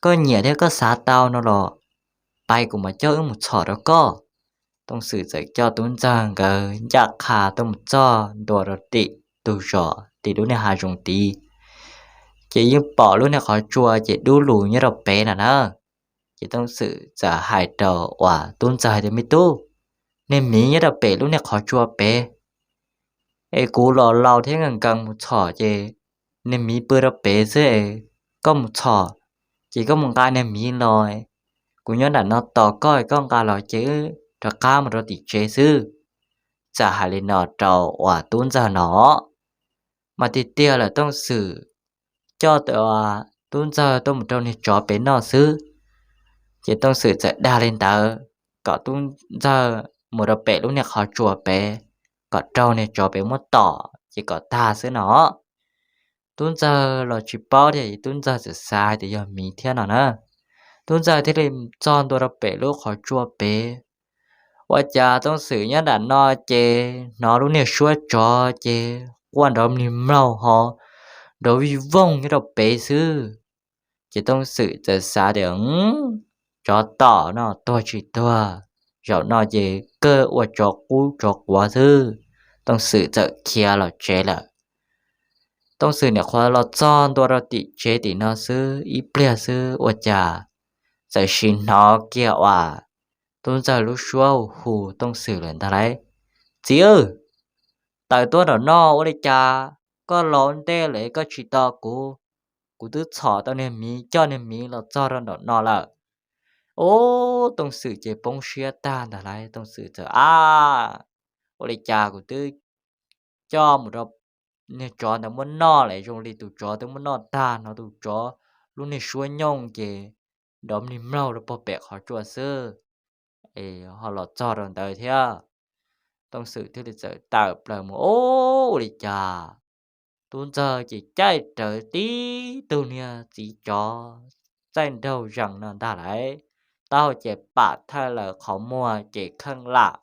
koj nyiam thiab koj xav tau no los pais kuv mam coj wb mus txhom rau koj. Tooj Xwm txawm coj tub ntxawg nkawd ncaj qha tuaj mus txog ntua rau tim tus zos tim lub niag hav zoov tid, ces yeej pom lub niag qhov tsua ces dub lug nyob rau pem no na. Ces Tooj Xwm txawm hais rau uas tub ntxawg tias, Me tub, niag miv nyob rau pem lub niag qhov tsua pem es kuv los laus thiab nkees nkees mus txhom ces niag miv pw rau pem xwb es koj mus txhom ces koj mus nqa niag miv los, kuv nyob nram no tos koj, koj nqa los ces wb rov qab mus rau tim tsev xwb. Txawm hais li no rau uas tub ntxawg no, mas tiag tiag lawm Tooj Xwm coj tub ntxawg tuaj mus rau niag tsov pem noj xwb. Ces Tooj Xwm txawm dag li ntawd kom tub ntxawg mus rau pem lub niag qhov tsua pem, kom raug niag tsov pem muab tom ces kom tag xwb no. Tub ntxawg los tsis paub thiab, tub ntxawg txawm xav hais tias yog miv thiab no na. Tub ntxawg thiaj li txog ntua rau pem lub qhov tsua pem. Ua cas Tooj Xwm nyob nram no ces hnov lub niag suab tsov ces quaj nrov mlig mlaug ho nrov vij voog nyob rau pem xwb. Ces Tooj Xwm txawm xav tias, Tsov tom no tuag tsis tuag, zaum no ces kawg ua tsov qub tsov quav xwb. Tooj Xwm txawm khiav los tsev lawm. Tooj Xwm niam qhuav los txog ntua rau tim tsev tim no xwb ib pliag xwb ua cas txawm sim hnov kiag uas tub ntxawg lub suab hu hu Tooj Xwm lawm ntag lauj. Txiv, tawm tuaj nram no, ua li cas koj los ntej lawm koj tsis tos kuv? Kuv twb txhom tau niag miv, coj niag miv los txog rau nram no lawm. Ub, Tooj Xwm ces poob siab tag ntag lauj. Tooj Xwm txawm, Ab, ua li cas kuv twb coj mus rau niag tsov ntawd muab noj lawm, zoo li tus tsov twb muab noj tag no, tus tsov lub niag suab nyooj ces nrov mlig mlaug rau pem qhov tsua xwb, ho los txog rau ntawd thiab. Tooj Xwm thiaj li txawm tawm plaws mus, ub, ua li cas tub ntxawg ces caij rawv tib tug niag txiv tsov txaij nraug zees no ntag lauj. Taub hau ces pam thawj lawm, qhov muag ces kheej lam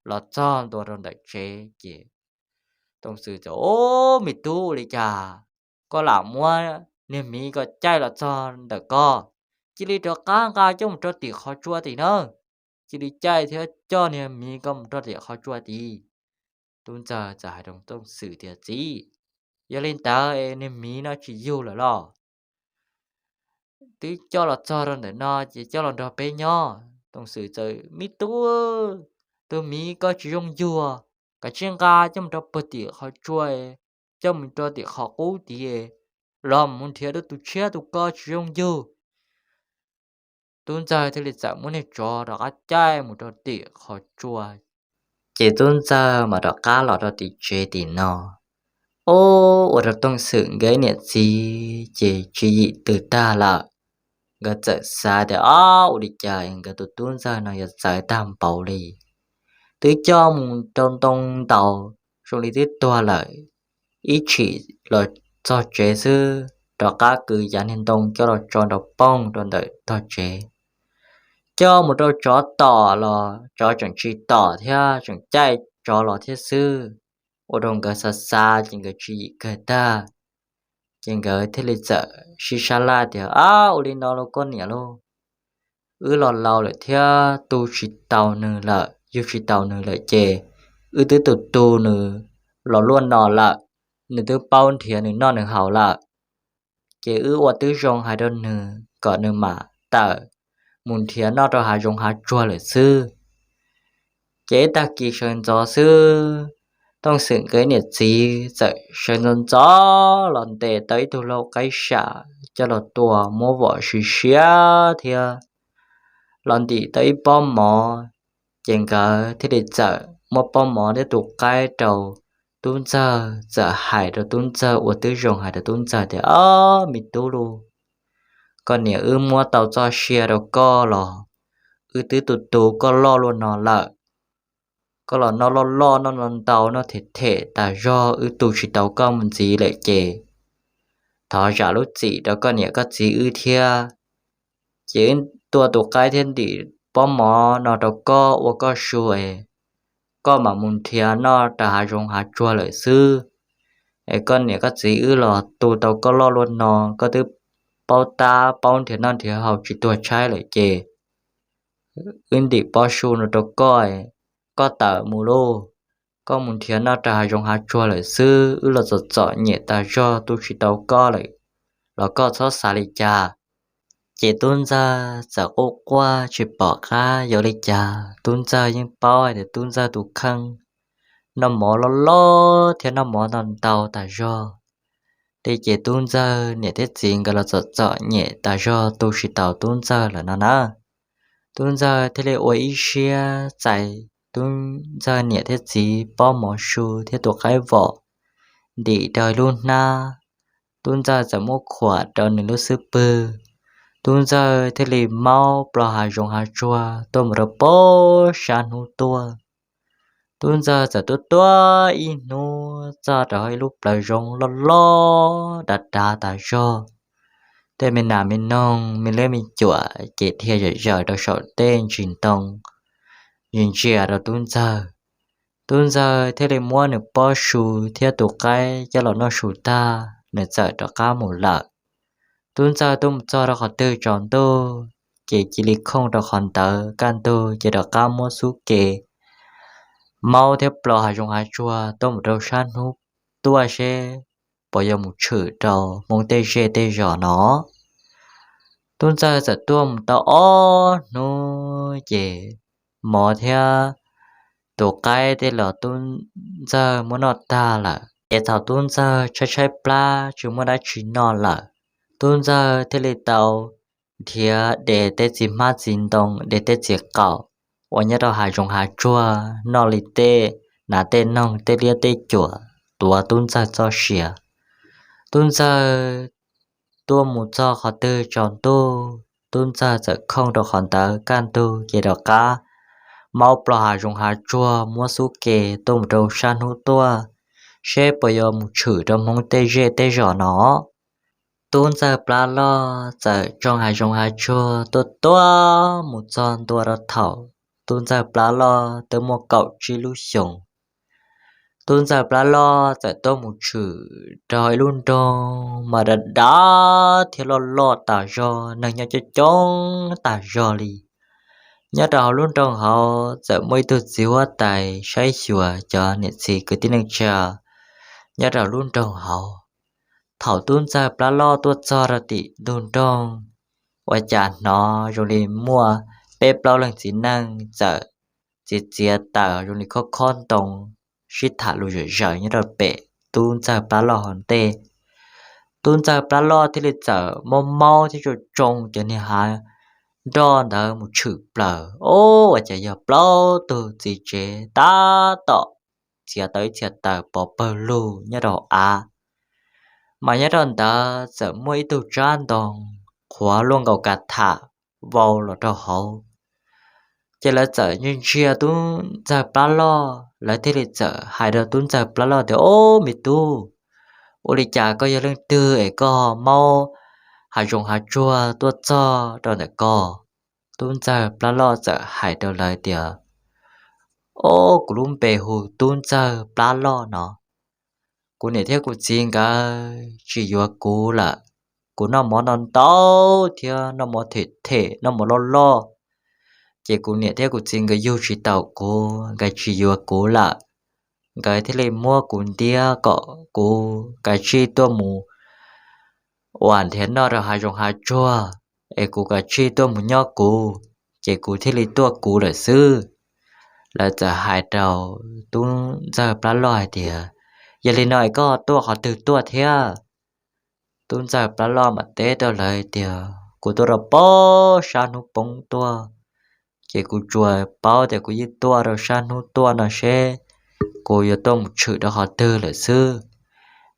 los txog ntua rau ntawm tsev ces Tooj Xwm txawm, Ub, me tub, ua li cas koj lam muab niag miv ko caij los txog ntawm ko? Cia li rov qab nqa coj mus rau tim qhov tsua tim na. Cia li caij thiab coj niag miv ko mus rau tim qhov tsua tid. Tub ntxawg txawm hais rau Tooj Xwm tias, Txiv, yog li ntawd es niag miv no tsis yug lawm los? Twb coj los txog rau ntawm no ces coj los nrog peb nyob. Tooj Xwm txawm, Me tub, tus miv ko tsis zoo yug, kav tsij nqa coj mus rau puag tim qhov tsua, coj mus rau tim qhov qub tid, los mus nrhiav rau tus tshiab, tus ko tsis zoo yug. Tub ntxawg thiaj li txawm muab niag tsov rov qab caij mus rau tim qhov tsua. Ces tub ntxawg mas rov qab los rau tim tsev tim no. Ub, ua rau Tooj Xwm nkawd niam txiv ces tswv yim twm tag lawm. Nkawd txawm xav tias, Ob, ua li cas nkawd tus tub ntxawg no yuav txawv tag npaum li? Twb coj mus rau ntoo ntaus zoo li twb tuag lawm, ib chim los txog tsev xwb rov qab kwv yav niag ntoo coj los tso nrov poog rau ntawm tog tsev. Coj mus rau tsov tom los tsov tseem tsis tom thiab, tseem caij tsov los thiab xwb. Ua rau nkawd xav xav ces nkawd tswv yim kawg tag. Ces nkawd thiaj li txawm sib sab laj tias, Ab, ua li no los koj niam lauj, wb los laus lawm thiab tu tsis tau nws lawm, yug tsis tau nws lawm ces wb twb tus tu nws los luaj no lawm, nws twb paub nrhiav nws noj nws haus lawm. Ces wb ua tib zoo hais rau nws kom nws mam tawm mus nrhiav noj rau hav zoov hav tsuag lawm xwb. Ces ib tag kis sawv ntxov xwb, Tooj Xwm nkawd niam txiv txawm sawv ntxov ntxov los ntes tau ib tug lau qaib sam coj los tua muab vom siav siav thiab los ntim tau ib pob mov. Ces nkawd thiaj li txawm muab pob mov thiab tus qaib rau tub ntxawg, txawm hais rau tub ntxawg, ua tib zoo hais rau tub ntxawg tias, Ob, me tub lauj, koj niam wb muab tau txoj sia rau koj los wb twb tu tu koj loj luaj no lawm. Koj los noj loj loj, noj ntau ntau, noj them them tas zog, wb tu tsis tau koj mus ntxiv lawm ces thov zam lub txim rau koj niam koj txiv wb thiab. Ces wb tua tus qaib thiab ntim pob mov no rau koj ua koj su es koj mam mus nrhiav noj rau hav zoov hav tsuag lawm xwb. Es koj niam koj txiv wb los tu tau koj loj luaj no, koj twb paub tab paub nrhiav noj nrhiav haus tsis tuag tshaib lawm ces wb ntim pob su no rau koj, koj tawm mus lauj. Koj mus nrhiav noj rau hav zoov hav tsuag lawm xwb, wb los txom txom nyem tas zog tu tsis tau koj lawm, los koj txhob xav li cas. Ces tub ntxawg txawm quaj quaj tsis pom qab yuav li cas, tub ntxawg yeej paub hais tias tub ntxawg tus kheej noj mov loj loj thiab noj mov ntau ntau tas zog. Ces tub ntxawg niam thiab txiv nkawd los txom txom nyem tas zog tu tsis tau tub ntxawg lawm no na. Tub ntxawg thiaj li ua ib siab txais tub ntxawg niam thiab txiv pob mov su thiab tus qaib vom ntim rau ib lub hnab. Tub ntxawg txawm muab khuam rau nws lub xub pwg. Tub ntxawg thiaj li maub plo hav zoov hav tsuag tuaj mus rau pem sab hnub tuaj. Tub ntxawg txawm tuaj tuaj ib hnub txog rau hauv ib lub plawv zoov loj loj dav dav tas zog. Tej me nas me noog me liab me cuam ces dhia zom zaws rau saum tej ntsis ntoo, ntsia ntsia rau tub ntxawg. Tub ntxawg thiaj li muab nws pob su thiab tus qaib coj los noj su tag, nws txawm rov qab mus lawm. Tub ntxawg tuaj mus txog rau qhov twg tsaus ntuj, ces cia li khooj rau qhov ntawd kaj ntug, ces rov qab muab xub ke maub thiab plo hav zoov hav tsuag tuaj mus rau sab hnub tuaj seb puas yuav mus tshwm rau hmoob tej zej tej zos no. Tub ntxawg txawm tuaj mus tau ob hnub ces mov thiab tus qaib tej los tub ntxawg muab noj tag lawm. Ces thaum tub ntxawg tshaib tshaib plab tsis muaj dab tsi noj lawm, tub ntxawg thiaj li tau nrhiav de tej txiv hmab txiv ntoo, de tej txiv qaum uas nyob rau hav zoov hav tsuag noj li tej nas tej noog tej liab tej cuam tuav tub ntxawg txoj sia. Tub ntxawg tuaj mus txog qhov twg tsaus ntuj, tub ntxawg txawm khooj rau qhov ntawd kaj ntug, ces rov qab maub plo hav zoov hav tsuag muab xub ke tuaj mus rau sab hnub tuaj, seb puas yuav mus tshwm rau hmoob tej zej tej zos no. Tub ntxawg plab loj txawm tsoo hav zoov hav tsuag tuaj tuaj mus txog ntua rau thaum tub ntxawg plab loj twb muaj kaum tsib lub xyoos. Tub ntxawg plab loj txawm tuaj mus tshwm rau ib lub nroog mas dav dav thiab loj loj tas zog, neeg nyob coob coob tas zog li. Nyob rau hauv lub nroog hauv txawm muaj ib tug txiv huab tais saib xyuas cov niam txiv kwv tij neej tsa nyob rau lub nroog hauv. Thaum tub ntxawg plab loj tuaj txog rau tim ntug nroog, ua cas hnov zoo li muaj peb plaub leeg txiv neej txawm txiav txiav taws zoo li khob khob ntoo, sib tham lus zawm zaws nyob rau pem tub ntxawg plab loj hauv ntej. Tub ntxawg plab loj thiaj li txawm maub maub thiab tsoo tsoo cov niag hav nroj ntawd mus tshwm plaws. Ua cas yog plaub tug txiv tsev tab tom txiav tau ib txhia taws pov pawg lug nyob rau av. Mas nyob rau ntawd txawm muaj ib tug tsab ntoo qhuav luaj nkaus kas tham vau los rau hauv. Ces lawv txawm ntsia ntsia tub ntxawg plab loj, lawv thiaj li txawm hais rau tub ntxawg plab loj tias, Ob, me tub, ua li cas koj yog leej twg es koj maub hav zoov hav tsuag tuaj txog rau ntawm ko? Tub ntxawg plab loj txawm hais rau lawv tias, Ob, kuv lub npe hu tub ntxawg plab loj no. Kuv niam thiab kuv txiv nkawd tsis yuav kuv lawm. Kuv noj mov no ntau thiab noj mov them them, noj mov loj loj, ces kuv niam thiab kuv txiv nkawd yug tsis taus kuv, nkawd tsis yuav kuv lawm. nkawd thiaj li muab kuv ntiab kom kuv kav tsij tuaj mus ua nrhiav noj rau hav zoov hav tsuag, es kuv kav tsij tuaj mus nyob kuv, ces kuv thiaj li tuaj kuv lawm xwb. Lawv txawm hais rau tub ntxawg plab loj hais tias, Yog li no es koj tuaj qhov twg tuaj thiab? Tub ntxawg plab loj mam teb rau lawv hais tias, Kuv tuaj rau pem sab hnub poob tuaj, ces kuv tsuas paub tias kuv yeej tuaj rau sab hnub tuaj no seb kuv yuav tuaj mus tshwm rau qhov twg lawm xwb,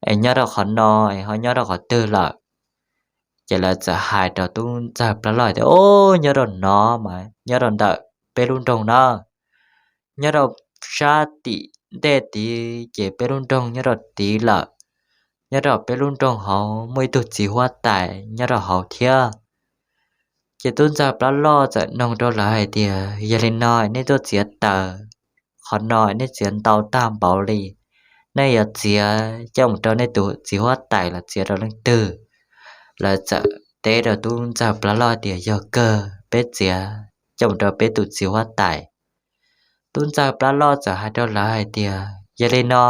es nyob rau qhov no es ho nyob rau qhov twg lawm? Ces lawv txawm hais rau tub ntxawg plab loj tias, Os, nyob rau no mas nyob rau ntawm peb lub nroog na, nyob rau sab tim ntej tid ces peb lub nroog nyob rau tid lawm. Nyob rau peb lub nroog hauv muaj ib tug txiv huab tais nyob rau hauv thiab. Ces tub ntxawg plab loj txawm noog rau lawv hais tias, Yog li no nej tuaj txiav taws qhov no nej txiav ntau tag npaum li, nej yuav txiav coj mus rau nej tus txiv huab tais los txiav rau leej twg? Lawv txawm teb rau tub ntxawg plab loj tias, Yog kawg, peb txiav coj mus rau peb tus txiv huab tais. Tub ntxawg plab loj txawm hais rau lawv hais tias, Yog li no,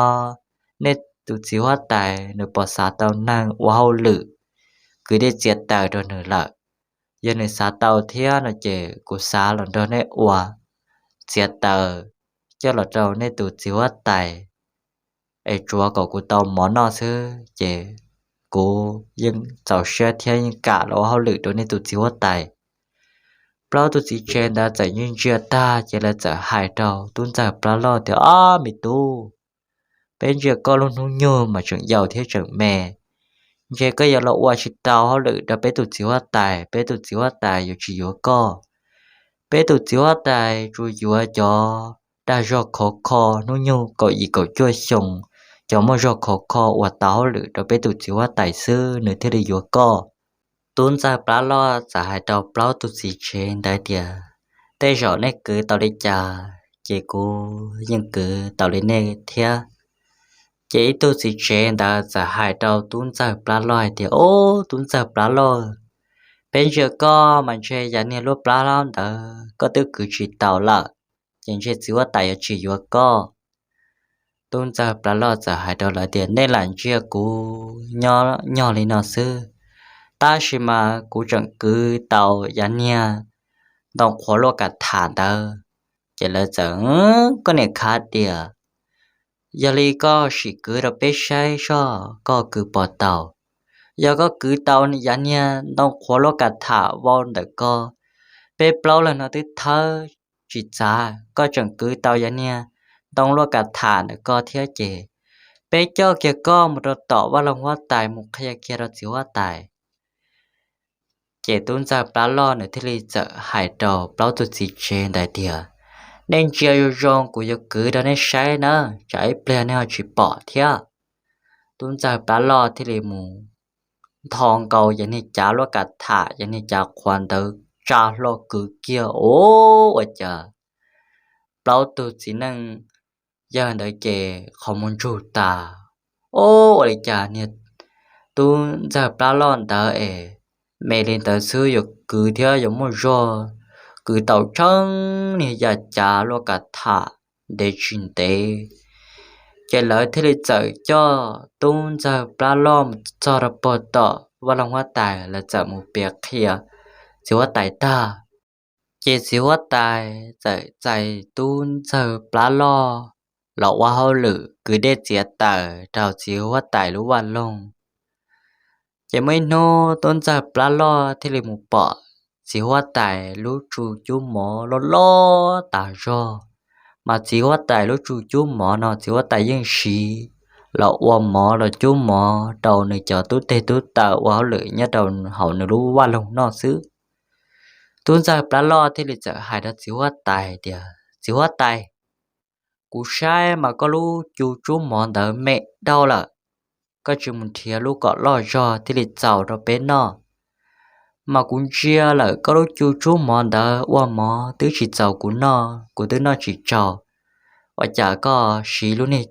nej tus txiv huab tais nws puas xav tau neeg ua hauj lwm kwv dej txiav taws rau nws lawm? Yog nws xav tau thiab no ces kuv xav los nrog nej ua, txiav taws coj los rau nej tus txiv huab tais, es tsuav kom kuv tau mov noj xwb ces kuv yeej txaus siab thiab yeej kam los ua hauj lwm rau nej tus txiv huab tais. Plaub tug txiv tsev ntawd txawm ntsia ntsia tag ces lawv txawm hais rau tub ntxawg plab loj tias, Ob, me tub, peb ntsia koj lub hnub nyoog mas tseem yau thiab tseem me, ntshe koj yuav los ua tsis tau hauj lwm rau peb tus txiv huab tais, peb tus txiv huab tais yuav tsis yuav koj. Peb tus txiv huab tais tsuas yuav cov dag zog khov kho hnub nyoog kaum yim kaum cuaj xyoo, cov muaj zog khov kho uas tau hauj lwm rau peb tus txiv huab tais xwb nws thiaj li yuav koj. Tub ntxawg plab loj txawm hais rau plaub tug txiv tsev ntawd tias, Tej zaum nej kwv tau li cas ces kuv yeej kwv tau li nej thiab. Ces ib tug txiv tsev ntawd txawm hais rau tub ntxawg plab loj hais tias, Ob, tub ntxawg plab loj, peb ntsia koj mas ntshe yav niag luaj plab hlob ntawd koj twb kwv tsis tau lawm, ces ntshe txiv huab tais yuav tsis yuav koj. Tub ntxawg plab loj txawm hais rau lawv tias, Nej lam ntsia kuv nyob nyog li no xwb, tab sis mas kuv tseem kwv tau yav niag ntoo qhuav luaj kam tham ntawd. Ces lawv txawm, Koj niam khav tias, yog li koj sim kwv rau peb saib soj koj kwv puas tau. Yog koj kwv tau yav niag ntoo qhuav luaj kam tham vau ntawm ko, peb plaub leeg no twb thawb tsis txav, koj tseem kwv tau yav niag ntoo luaj kam tham ntawm ko thiab ces peb coj kiag koj mus rau tom vaj loog huab tais mus qhia kiag rau txiv huab tais. Ces tub ntxawg plab loj nws thiaj li txawm hais rau plaub tug txiv tsev ntawd tias, Nej ntsia zoo zoo, kuv yuav kwv rau nej saib na, tsam ib pliag nej ho tsis pom thiab. Tub ntxawg plab loj thiaj li mus ntho nkaus yav niag cav luaj kam tham, yav niag cav qhuav ntawd tsa hlo kwv kiag, ua cas plaub tug txiv neej yawg ntawd ces qhov muag ntsug tas. Ua li cas niag tub ntxawg plab loj ntawd es me li ntawd xwb yuav kwv thiab yuav muaj zog kwv tau tshaj niag yaj cav luaj kam tham ntev tsis ntev. Ces lawv thiaj li txawm coj tub ntxawg plab loj mus txog rau pog tom vaj loog huab tais, lawv txawm mus piav qhia txiv huab tais tag. Ces txiv huab tais txawm txais tub ntxawg plab loj los ua hauj lwm kwv dej txiav taws rau txiv huab tais lub vaj loog. Ces muaj ib hnub tub ntxawg plab loj thiaj li mus pom txiv huab tais lub tsu cub mov loj loj tas zog. Mas txiv huab tais lub tsu cub mov no txiv huab tais yeej siv los ua mov los cub mov rau nws cov tub teg tub taw ua hauj lwm nyob rau hauv nws lub vaj loog noj xwb. Tub ntxawg plab loj thiaj li txawm hais rau txiv huab tais tias, Txiv huab tais, kuv saib mas koj lub cub mov ntawd me dhau lawm, koj tsis mus nrhiav lub kom loj zog thiaj li txaus rau peb noj. Mas kuv ntsia lawm koj lub cub mov ntawd ua mov twb tsis txaus kuv noj, kuv twb noj tsis tsau. Ua cas koj siv lub niag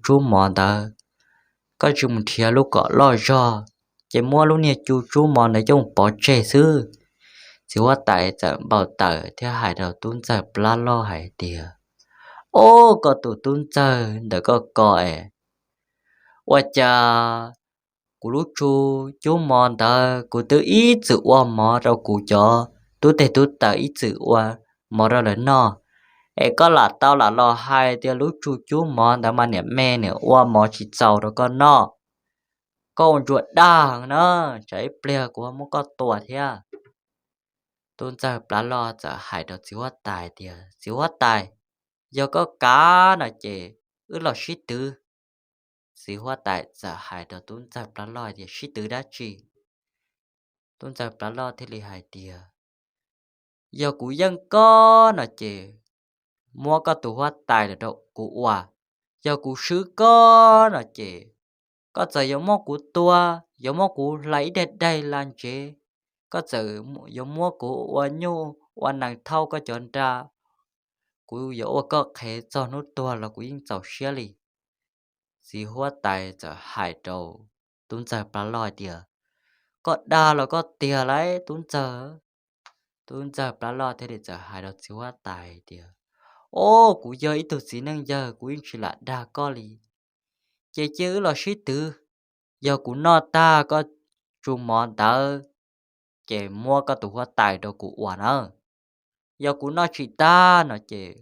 cub mov ntawd, koj tsis mus nrhiav lub kom loj zog, ces muab lub niag cub mov ntawd coj mus pov tseg xwb? Txiv huab tais txawm npau taws thiab hais rau tub ntxawg plab loj hais tias, Ob, koj tus tub ntxawg ntawm koj ko es, ua cas kuv lub tsu cub mov ntawd kuv twb ib txwm ua mov rau kuv cov tub teg tub taws, ib txwm ua mov rau lawv noj, es koj lam tau lam los hais tias lub tsu cub mov ntawd mas niam me niam ua mov tsis txaus rau koj noj. Koj ua ntsuas dag na, tsam ib pliag kuv muab koj tua thiab. Tub ntxawg plab loj txawm hais rau txiv huab tais tias, Txiv huab tais, yog koj kav no ces wb los sib twv. Txiv huab tais txawm hais rau tub ntxawg plab loj tias, Sib twv dab tsi? Tub ntxawg plab loj thiaj li hais tias, Yog kuv yeej koj no ces muab koj tus huab tais los rau kuv ua. Yog kuv swb koj no ces koj txawm yuav muab kuv tua, yuav muab kuv hlais ib daig daig la ntsev, koj txawm yuav muab kuv ua nyuj ua nees thauj koj cov nra, kuv yuav ua koj qhev txog hnub tuag los kuv yeej txaus siab li. Txiv huab tais txawm hais rau tub ntxawg plab loj tias, Koj dag los koj tiag lauj tub ntxawg. Tub ntxawg plab loj thiaj li txawm hais rau txiv huab tais tias, Ob, kuv yog ib tug txiv neej yawg, kuv yeej tsis lam dag koj li. Ces cia wb los sib twv, yog kuv noj tag koj tsu mov ntawd ces muab koj tus huab tais rau kuv ua na. Yog kuv noj tsis tag no ces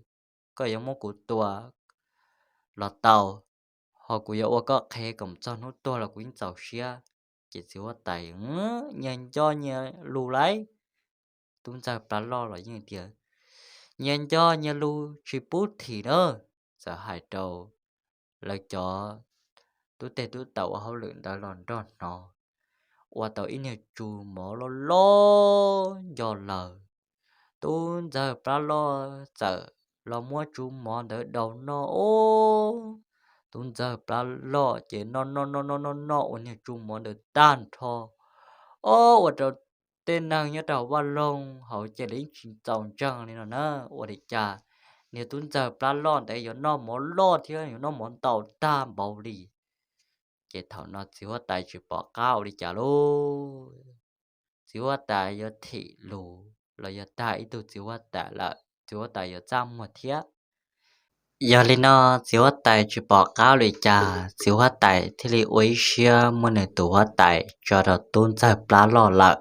koj yuav muab kuv tua los tau, ho kuv yuav ua koj qhev kom txog hnub tuag los kuv yeej txaus siab. Ces txiv huab tais nyias nco nyias lus lauj. Tub ntxawg plab loj los yeej tias, Nyias nco nyias lus tsis pub thim na. Txawm hais rau lawv cov tub teg tub taws ua hauj lwm ntawd los nrog hnov, ua tau ib niag tsu mov loj loj nco lawm. Tub ntxawg plab loj txawm los muab tsu mov ntawd daus noj os. Tub ntxawg plab loj ces noj noj noj noj noj noj ua niag tsu mov ntawd tag nrho, ob, ua rau tej neeg nyob rau vaj loog hauv ces lawv yeej tsis txaus ntseeg li no na. Ua li cas niag tub ntxawg plab loj ntawd yuav noj mov loj thiab yuav noj mov ntau tag npaum li? Ces thaum no txiv huab tais tsis pom qab ua li cas lauj. Txiv huab tais yuav thim lus los yog tag ib tug txiv huab tais lawm, txiv huab tais yuav txaj muag thiab. Yog li no txiv huab tais tsis pom qab ua li cas, txiv huab tais thiaj li ua ib siab muab nws tus huab tais tso rau tub ntxawg plab loj lawm.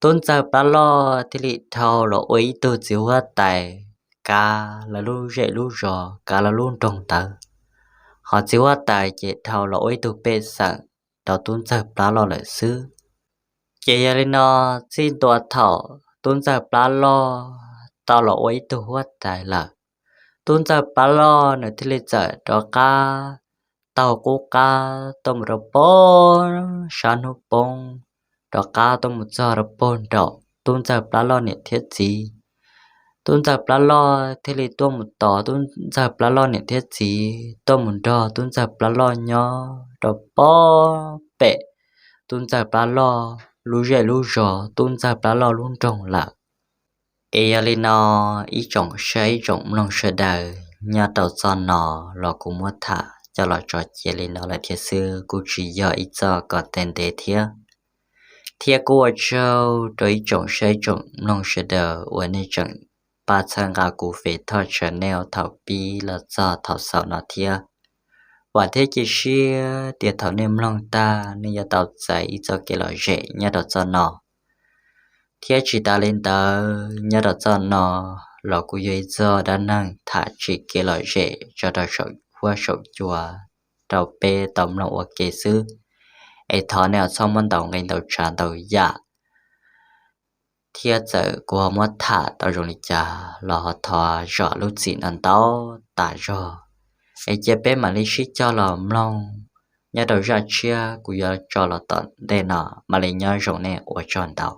Tub ntxawg plab loj thiaj li dhau los ua ib tug txiv huab tais kav lawv lub zej lub zos, kav lawv lub nroog ntawd. Ho txiv huab tais ces dhau los ua ib tug pej xeem rau tub ntxawg plab loj lawm xwb. Ces yog li no, txij ntua thaum tub ntxawg plab loj tau los ua ib tug huab tais lawm, tub ntxawg plab loj nws thiaj li txawm rov qab taug qub qab tuaj mus rau pem sab hnub poob, rov qab tuaj mus txog rau puag nraum tub ntxawg plab loj niam thiab txiv. Tub ntxawg plab loj thiaj li tuaj mus tos tub ntxawg plab loj niam thiab txiv, tuaj mus nrog tub ntxawg plab loj nyob rau pem tub ntxawg plab loj lub zej lub zos, tub ntxawg plab loj lub nroog lawm. Es yog li no, ib tsoom saib ib tsoom mloog sawv daws, nyob rau txoj no los kuv muab tham coj los tso cia li no lawm thiab xwb, kuj tsis yog ib txoj kom ntev ntev thiab. Thiab kuj ua tsaug rau ib tsoom saib ib tsoom mloog sawv daws uas nej tseem pab txhawb nqa kuv Fem Thoj channel thaum pib los txog thaum xaus no thiab. Vam thiab cia siab tias thaum nej mloog tag nej yuav tau txais ib txoj kev lom zem nyob rau txoj no. Thiab tsis tas li ntawd, nyob rau txoj no los kuj yog ib txoj dab neeg tham tsim kev lom zem tso rau saum huab saum cua rau peb tau mloog ua ke xwb. Es thov nej txhob muab ntaus nqi ntaus tshav ntau yam, thiab txawm kuv ho muab tham tau zoo li cas los ho thov zam lub txim ntau ntau tas zog. Es cia peb mam li sib cog los mloog nyob rau zaj tshiab kuv yuav tso los tom ntej no, mam li nyob zoo nej, ua tsaug ntau.